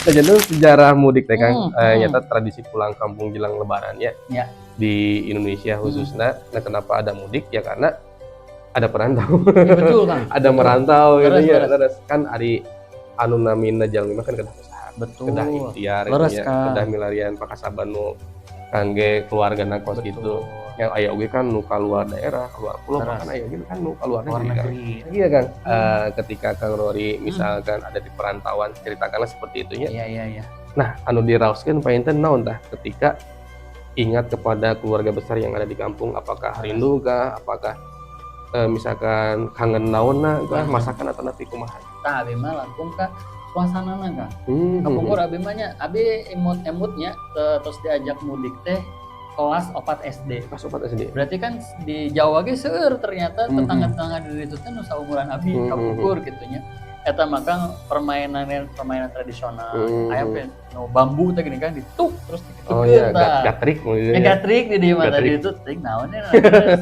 Nah, jadi sejarah mudik teh, Kang, nyata tradisi pulang kampung jelang Lebaran ya. Di Indonesia khususnya. Nah, kenapa ada mudik? Ya karena ada perantau. Ya, betul, Kang. Ada merantau gitu ya. Leres. Terus kan ari anu namina jalmi mah kan kedah usaha, kedah ikhtiar gitu Leres, ya, Kang. Kedah milarian pakasaban nu kangge keluargana kos gitu. Yang aya oge kan nu keluar daerah, keluar pulau, bahkan aya oge kan nu keluar Luar negeri, Kang. Negeri. Iya, Kang. Ketika Kang Rory misalkan ada di perantauan, ceritakanlah seperti itu nya. Iya. Nah, anu diraoskeun panginten naon tah ketika ingat kepada keluarga besar yang ada di kampung, apakah rindu kah, apakah misalkan kangen naonna kah, masakan atau nepi kumaha? Tah, abi mah langkung ka suasanana, Kang. Kapungkur abi mah nya, abi emut-emutnya terus diajak mudik teh kelas 4 SD. Kelas 4 SD. Berarti kan di Jawa ge seueur ternyata tetangga-tetangga di ditu teh nu saumuran abi kapungkur gitu nya. Eta maka permainan permainan tradisional. Aya pe nu bambu teh gini kan, dituk terus Oh dikitukeun iya, tah. Gatrik Ya, gatrik di dieu mah Gatrik. tadi itu teuing naon ya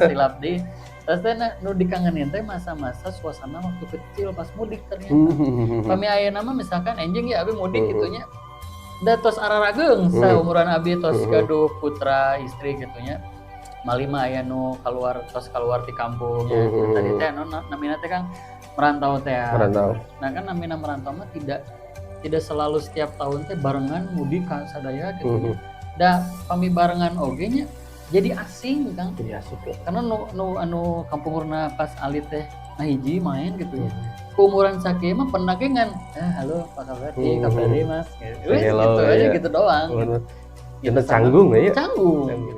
silap di. Terus teh nu dikangenin teh masa-masa suasana waktu kecil pas mudik ternyata. Pami ayeuna mah misalkan enjing ya abi mudik gitu nya. Da tos ararageung saumuran abi tos gaduh putra istri gitu nya. Malima aya nu keluar, tos keluar ti kampung ya. Tadi teh anu namina teh, Kang, merantau teh. Merantau. Nah, kan namina merantau mah tidak tidak selalu setiap tahun teh barengan mudik ka sadaya gitu nya. Da pami barengan oge nya jadi asing, Kang. Jadi asik ya. Karena nu nu anu kampungurna pas alit teh nah hiji main gitu ya. Umuran sakieu mah pernah ge ngan, "Eh, halo, apa kabar? Ih, kabar Mas." Gitu. Wes, Hello, gitu aja iya. gitu doang. Gitu. Gitu, canggung ya. Canggung. Canggung.